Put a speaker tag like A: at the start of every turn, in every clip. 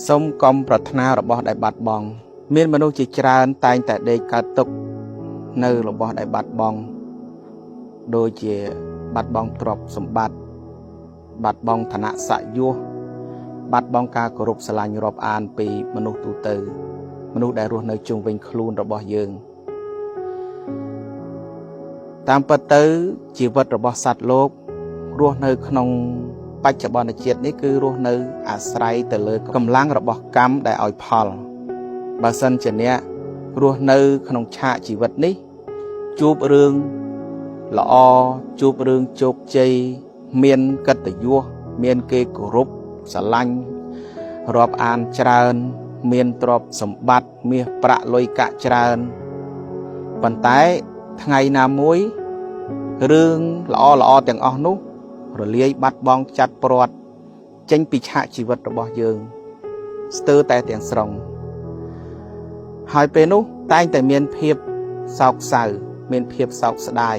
A: សូមកុំប្រាថ្នារបស់ដែលបាត់បង់មានមនុស្សជាច្រើនតែងតែដេកកើតទុក្ខនៅរបស់ដែលបាត់បង់ដូចជាបាត់បង់ទ្រព្យសម្បត្តិបាត់បង់ឋានៈស័ក្តិយសបាត់បង់ការគោរពស្រឡាញ់រាប់អានពីមនុស្សទូទៅមនុស្សដែលរស់នៅជុំវិញខ្លួនរបស់យើងតាមពិតទៅជីវិតរបស់សត្វលោករស់នៅក្នុងបច្ចុប្បន្នជាតិនេះគឺរស់នៅអាស្រ័យទៅលើកម្លាំងរបស់កម្មដែលឲ្យផលបើសិនជាអ្នករស់នៅក្នុងឆាកជីវិតនេះជួបរឿងល្អជួបរឿងជោគជ័យមានកិត្តិយសមានគេគោរពស្រឡាញ់រាប់អានច្រើនមានទ្រព្យសម្បត្តិមាសប្រាក់លុយកាក់ច្រើនប៉ុន្តែថ្ងៃណាមួយរឿងល្អល្អទាំងអស់នោះរលាយបាត់បង់ចាត់ព្រាត់ចេញពីឆាកជីវិតរបស់យើងស្ទើរតែទាំងស្រុងហើយពេលនោះតែងតែមានភាពសោកសៅមានភាពសោកស្ដាយ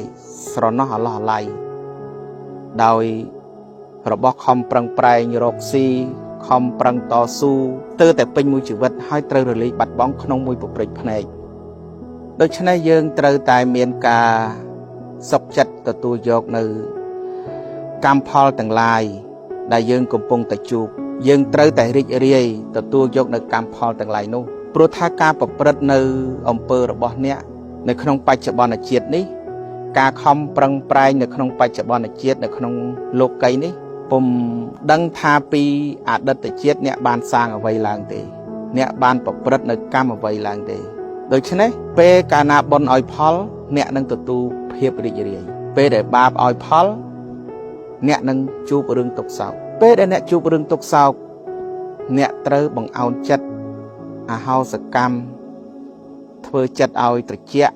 A: ស្រណោះអាឡោះអាល័យដោយរបស់ខំប្រឹងប្រែងរកស៊ីខំប្រឹងតស៊ូស្ទើរតែពេញមួយជីវិតហើយត្រូវរលាយបាត់បង់ក្នុងមួយពព្រិចភ្នែកដូច្នេះយើងត្រូវតែមានការសុខចិត្តទទួលយកនៅកម្មផលទាំងឡាយដែលយើងកំពុងតែជួបយើងត្រូវតែរីករាយទទួលយកនៅកម្មផលទាំងឡាយនោះព្រោះថាការប្រព្រឹត្តនៅអំពើរបស់អ្នកនៅក្នុងបច្ចុប្បន្នជាតិនេះការខំប្រឹងប្រែងនៅក្នុងបច្ចុប្បន្នជាតិនៅក្នុងលោកីយ៍នេះពុំដឹងថាពីអតីតជាតិអ្នកបានសាងអ្វីឡើងទេអ្នកបានប្រព្រឹត្តនៅកម្មអ្វីឡើងទេដូច្នេះពេលកាលណាបុណ្យឲ្យផលអ្នកនឹងទទួលភាពរីករាយពេលដែលបាបឲ្យផលអ្នកនឹងជួបរឿងទុក្ខសោកពេលដែលអ្នកជួបរឿងទុក្ខសោកអ្នកត្រូវបង្អោនចិត្តអហោសកម្មធ្វើចិត្តឲ្យត្រជាក់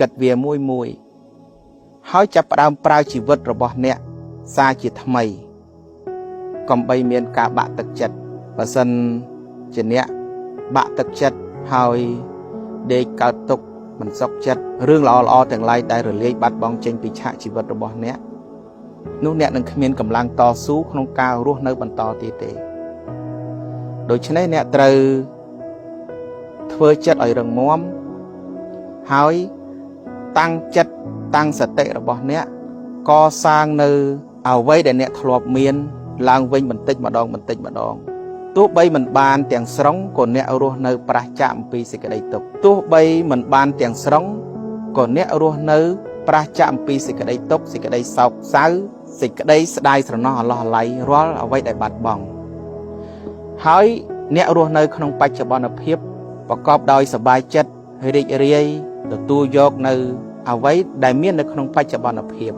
A: គិតវាមួយមួយហើយចាប់ផ្ដើមប្រើជីវិតរបស់អ្នកសាជាថ្មីកុំបីមានការបាក់ទឹកចិត្តបើសិនជាអ្នកបាក់ទឹកចិត្តហើយដេកកើតទុក្ខមិនសុខចិត្តរឿងល្អល្អទាំងឡាយដែលរលាយបាត់បង់ចេញពីឆាកជីវិតរបស់អ្នកនោះអ្នកនឹងគ្មានកម្លាំងតស៊ូក្នុងការរស់នៅបន្តទៀតទេដូច្នេះអ្នកត្រូវធ្វើចិត្តឲ្យរឹងមាំហើយតាំងចិត្តតាំងសតិរបស់អ្នកកសាងនៅអ្វីដែលអ្នកធ្លាប់មានឡើងវិញបន្តិចម្ដងបន្តិចម្ដងទោះបីមិនបានទាំងស្រុងក៏អ្នករស់នៅប្រាសចាកអំពីសេចក្តីទុក្ខទោះបីមិនបានទាំងស្រុងក៏អ្នករស់នៅប្រាសចាកអំពីសេចក្តីទុក្ខសេចក្តីសោកសៅសេចក្តីស្ដាយស្រណោះអាឡោះអាល័យរាល់អ្វីដែលបាត់បង់ហើយអ្នករស់នៅក្នុងបច្ចុប្បន្នភាពប្រកបដោយសប្បាយចិត្តរីករាយទទួលយកនៅអ្វីដែលមាននៅក្នុងបច្ចុប្បន្នភាព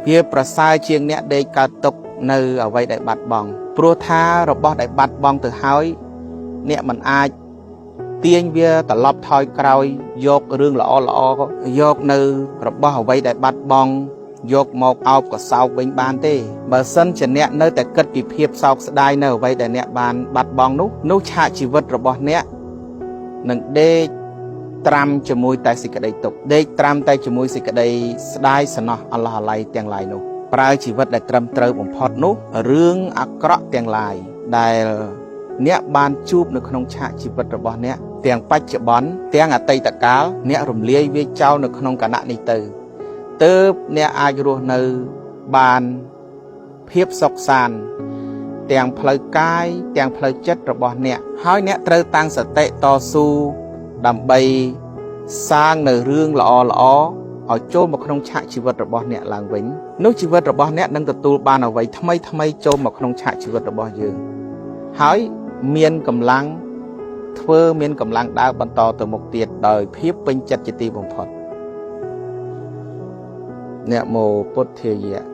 A: វាប្រសើរជាងអ្នកដេកកើតទុក្ខនៅអ្វីដែលបាត់បង់ព្រោះថារបស់ដែលបាត់បង់ទៅហើយអ្នកមិនអាចទាញវាត្រឡប់ថយក្រោយយករឿងល្អល្អយកនៅរបស់អ្វីដែលបាត់បង់យកមកអោបកសោកវិញបានទេបើសិនជាអ្នកនៅតែគិតពីភាពសោកស្ដាយនៅអ្វីដែលអ្នកបានបាត់បង់នោះនោះឆាកជីវិតរបស់អ្នកនឹងដេកត្រាំជាមួយតែសេចក្តីទុក្ខដេកត្រាំតែជាមួយសេចក្តីស្ដាយសំណោះអល់ឡោះអាល័យទាំងឡាយនោះប្រើជីវិតដែលត្រឹមត្រូវបំផុតនោះរឿងអាក្រក់ទាំងឡាយដែលអ្នកបានជួបនៅក្នុងឆាកជីវិតរបស់អ្នកទាំងបច្ចុប្បន្នទាំងអតីតកាលអ្នករំលាយវាចោលនៅក្នុងគណៈនេះទៅទើបអ្នកអាចរស់នៅបានភាពសុខសាន្តទាំងផ្លូវកាយទាំងផ្លូវចិត្តរបស់អ្នកហើយអ្នកត្រូវតាំងសតិតស៊ូដើម្បីសាងនៅរឿងល្អល្អឲ្យចូលមកក្នុងឆាកជីវិតរបស់អ្នកឡើងវិញនោះជីវិតរបស់អ្នកនឹងទទួលបានអ្វីថ្មីថ្មីចូលមកក្នុងឆាកជីវិតរបស់យើងហើយមានកម្លាំងធ្វើមានកម្លាំងដើរបន្តទៅមុខទៀតដោយភាពពេញចិត្តជាទីបំផុតនមោពុទ្ធាយៈ។